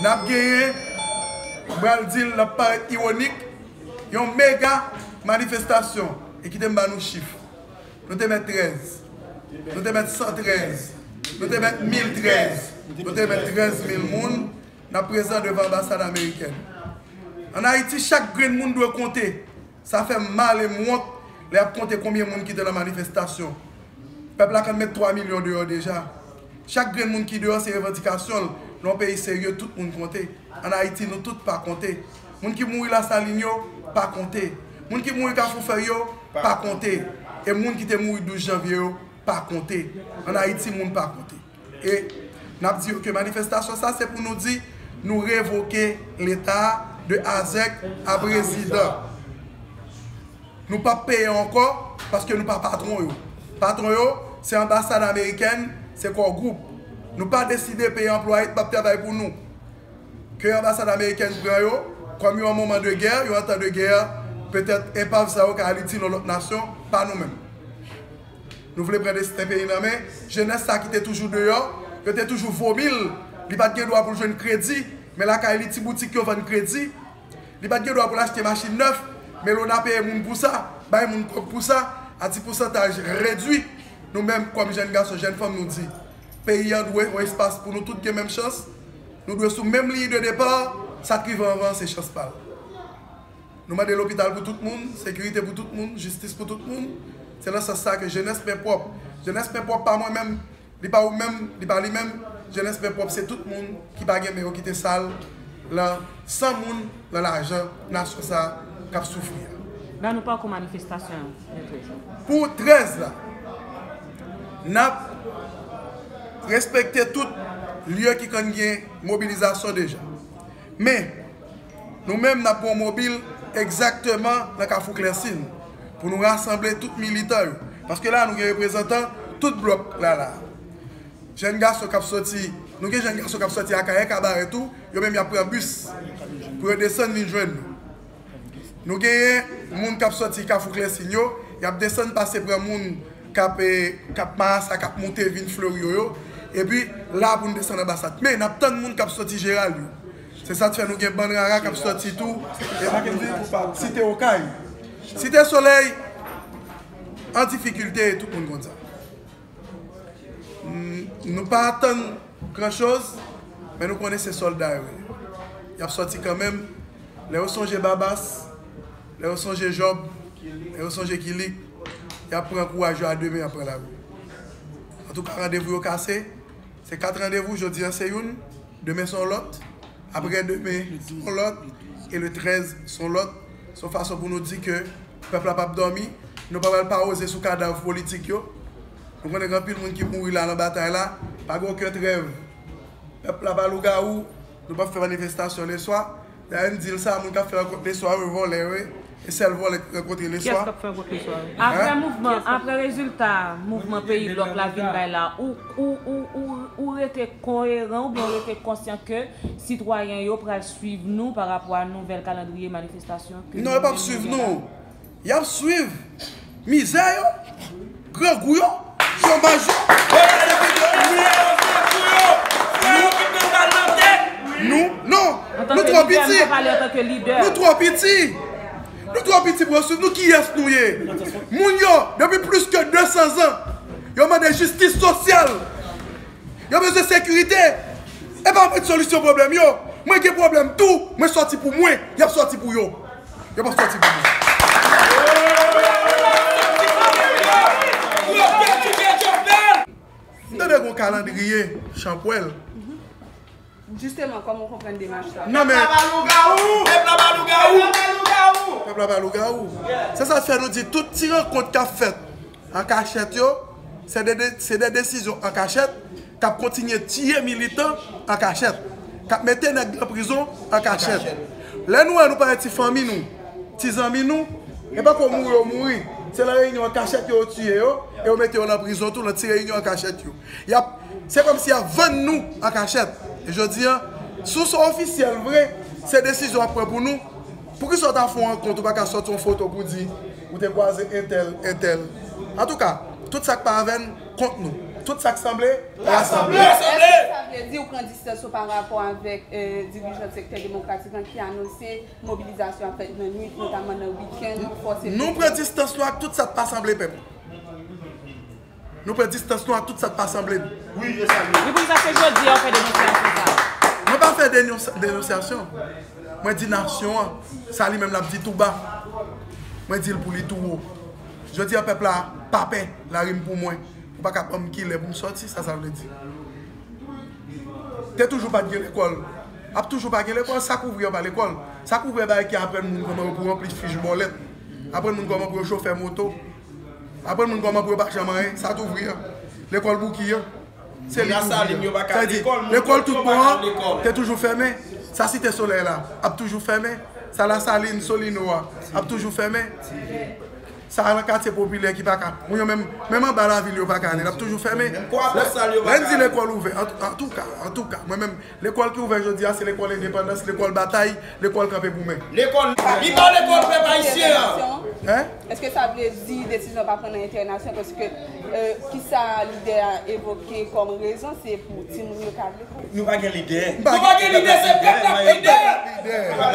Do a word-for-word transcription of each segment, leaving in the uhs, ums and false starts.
N ap genyen, m pral di l, l ap parèt iwonik, yon mega manifestasyon. E kite m ba nou chif. Nou te mèt trèz. Nou te mèt san trèz. Nou te mèt mil trèz. Nou te mèt trèz mil moun. N ap prezan devan anbasad amerikèn. Ann Ayiti, chak grenn moun dwe konte. Sa fè m mal e m wont lè y ap konte konbyen moun ki te nan manifestasyon. Pèp la konn met twa milyon deyò deja. Chak grenn moun ki deyò se revandikasyon l. Nan yon peyi serye, tout moun konte. Ann Ayiti, nou tout pa konte. Moun ki mouri Lasalin yo pa konte. Moun ki mouri Kafou Fèy yo pa konte. E moun ki te mouri douz janvye yo pa konte. Ann Ayiti, moun pa konte. E n ap di yo ke manifestasyon sa se pou nou di nou revoke Leta de azèk a prezidan. Nou p ap peye ankò paske nou pa patwon yo. Patwon yo se anbasad amerikèn, se Core Group. Nou pa deside peye anplwaye ki p ap travay pou nou. Ke anbasad amerikèn pran yo kòm yo an moman de gè, yo an tan de gè, petèt epav sa yo ka al itil yon lòt nasyon, pa nou menm. Nou vle pran desten peyi nan men jenès sa ki te toujou deyò, yo te toujou vomi l, li pa t gen dwa pou l jwenn kredi, men lakay li ti boutik yo vann kredi, li pa t gen dwa pou l achte machin nèf, men lona peye moun pou sa, bay moun kòb pou sa, a ti pousantaj redwi. Nou menm kòm jèn gason, jèn fanm, nou di, peyi an dwe yon espas pou nou tout gen menm chans, nou dwe sou menm liy de depa, sa k rive anvan se chans pa l. Nou mande lopital pou tout moun, sekirite pou tout moun, jistis pou tout moun. Se nan sans sa ke jenès men pwòp. Jenès men pwòp pa mwen menm, li pa ou menm, li pa li menm. Jenès men pwòp se tout moun ki pa gen men yo ki te sal lan san moun, lan lajan nasyon sa k ap soufri a. Ban nou pakou manifestasyon an, Mèt Rezo. Pou trèz la, n ap respekte tout lye ki konn gen mobilizasyon deja. Men, nou menm n ap gen yon mobil egzakteman nan Kafou Klèsin pou nou rasanble tout militan yo. Paske la nou gen reprezantan tout blòk la la. Jèn gason k ap sòti, nou gen jèn gason k ap sòti Akayè, Kabarè tou, yo menm y ap pran bis pou yo desann vin jwenn nou. Nou genyen moun k ap sòti Kafou Klèsin yo, y ap desann pase pran moun k ap, eh, k ap Marasa, k ap moute vin Fleryo yo. Epi la pou n desann anbasad. Men n ap tann moun k ap sòti Jeral yo. Se sa k fè nou gen bann rara k ap sòti tou. E Site Okay, Site Solèy, an difikilte, tout moun konn sa. Mm, nou pa atann gran choz, men nou konnen se sòlda yo ye. Y ap sòti kanmenm. Lè yo sonje Babas, lè yo sonje Jòb, lè yo sonje Kilik, y ap pran kouraj yo a de men, y ap pran lari. Antouka, randevou yo kase. Se kat randevou, jodi a se youn, demen se yon lòt, apre demen se yon lòt, e le trèz se yon lòt. Se yon fason pou nou di ke pèp la p ap dòmi, nou pa pral pawoze sou kadav politik yo. Nou konnen gen anpil moun ki mouri la nan batay la, pa gen okenn trèv. Pèp la pa lougawou, nou p ap fè manifestasyon leswa. Dayè, m di l sa, moun k ap fè rankont leswa yo, vòlè yo ye. E sèl vòlè ki rankontre leswa. Kiyès k ap fè rankont leswa yo? Apre mouvman, apre rezilta mouvman Peyi Blòk la vin bay la, ou, ou, ou, ou, ou rete koyeran oubyen ou rete konsyan ke sitwayen yo pral swiv nou pa rapò a nouvèl kalandriye manifestasyon ke nou genyen la? Non, yo p ap swiv nou. Y ap swiv mizè yo, grangou yo, chomaj yo. Nou, non, nou twò piti. Nou twò piti. Nou twò piti pou yo swiv nou. Kiyès nou ye? Moun yo, depi plis ke de san zan, yo mande jistis sosyal. Yo bezwen sekirite. E pa mwen k solisyon pwoblèm yo. Mwen gen pwoblèm tou. Mwen sòti pou mwen. Y ap sòti pou yo. Yo p ap sòti pou mwen. M tande gon kalandriye chanpwèl. Jisteman, kòman w konprann demach sa? Non, men pèp la pa lougawou! Pèp la pa lougawou! Pèp la pa lougawou. Se sa k fè nou di tout ti rankont k ap fèt an kachèt yo, se de, de, se de desizyon an kachèt k ap kontinye tiye militan an kachèt, k ap mete nèg nan prizon an kachèt. Lè nou wè nou parèt ti fanmi nou, ti zanmi nou, e pa kou mouri yo mouri. Se nan reyinyon an kachèt yo, yo tiye yo, e yo mete yo nan prizon tou, nan ti reyinyon an kachèt yo. Y ap, se kòmsi y ap vann nou an kachèt. E jodi a, si w se ofisyèl vre, se desizyon w ap pran pou nou. Poukisa w ta fè yon rankont, ou pa ka sòti yon foto pou di ou te kwaze entèl, entèl? Antouka, tout sa k pa avè n, kont nou. Tout sa k sanble, rasanble. Rasanble! Vle di ou pran distans ou pa rapò avèk, eh, dirijan sektè demokratik lan ki anonse mobilizasyon ap fèt nan nwit, notaman nan wikenn, pou fòse Nou pran distans nou ak tout sa k pa sanble pèp. Nou pran distans nou ak tout sa k pa sanble n. Wi, e sa l ye. Wi, pou sa se jodi a ou fè denonsyasyon sa a. Mwen pa fè denons- denonsyasyon. Mwen di nasyon an, sa li menm l ap di tou ba. Mwen di l pou li tou wo. Jodi a pèp la pa pè, lari m pou mwen. Ou pa ka ban m kilè pou m sòti, sa sa vle di. Te toujou pa t gen lekòl. Ap toujou pa gen lekòl, sa k ouvri anba lekòl. Sa k ouvri anba ki aprann moun kòman yo pou ranpli fich bòlèt. Aprann moun kòman pou yo chofè moto. Aprann moun kòman pou yo pa janm anyen. Sa t ouvri an. Lekòl Bouki an. Se li ki ouvri an. Sa di, lekòl tout bon an, te toujou fèmen. Sa Site Solèy la, ap toujou fèmen. Sa Lasalin, Solino a, ap toujou fèmen. Sa nan katye popilè ki pa ka. Moun yo menm, menm anba lavil yo pa ka ale, l ap toujou fèmen. Lè n di lekòl ouvè, an, antouka, antouka, mwen menm, lekòl ki ouvè jodi a, se lekòl endepandans, lekòl batay, lekòl kanpe goumen. Lekòl, li pa lekòl pèp ayisyen an. Hein? Èske sa vle di desizyon pa pran nan entènasyon? Paske, eh, kisa lidè a evoke kòm rezon, se pou timoun yo ka al lekòl. Nou pa gen lidè. Nou pa gen lidè, se pèp la k lidè.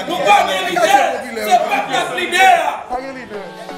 Nou pa gen lidè, se pèp la k lidè. Pa gen lidè.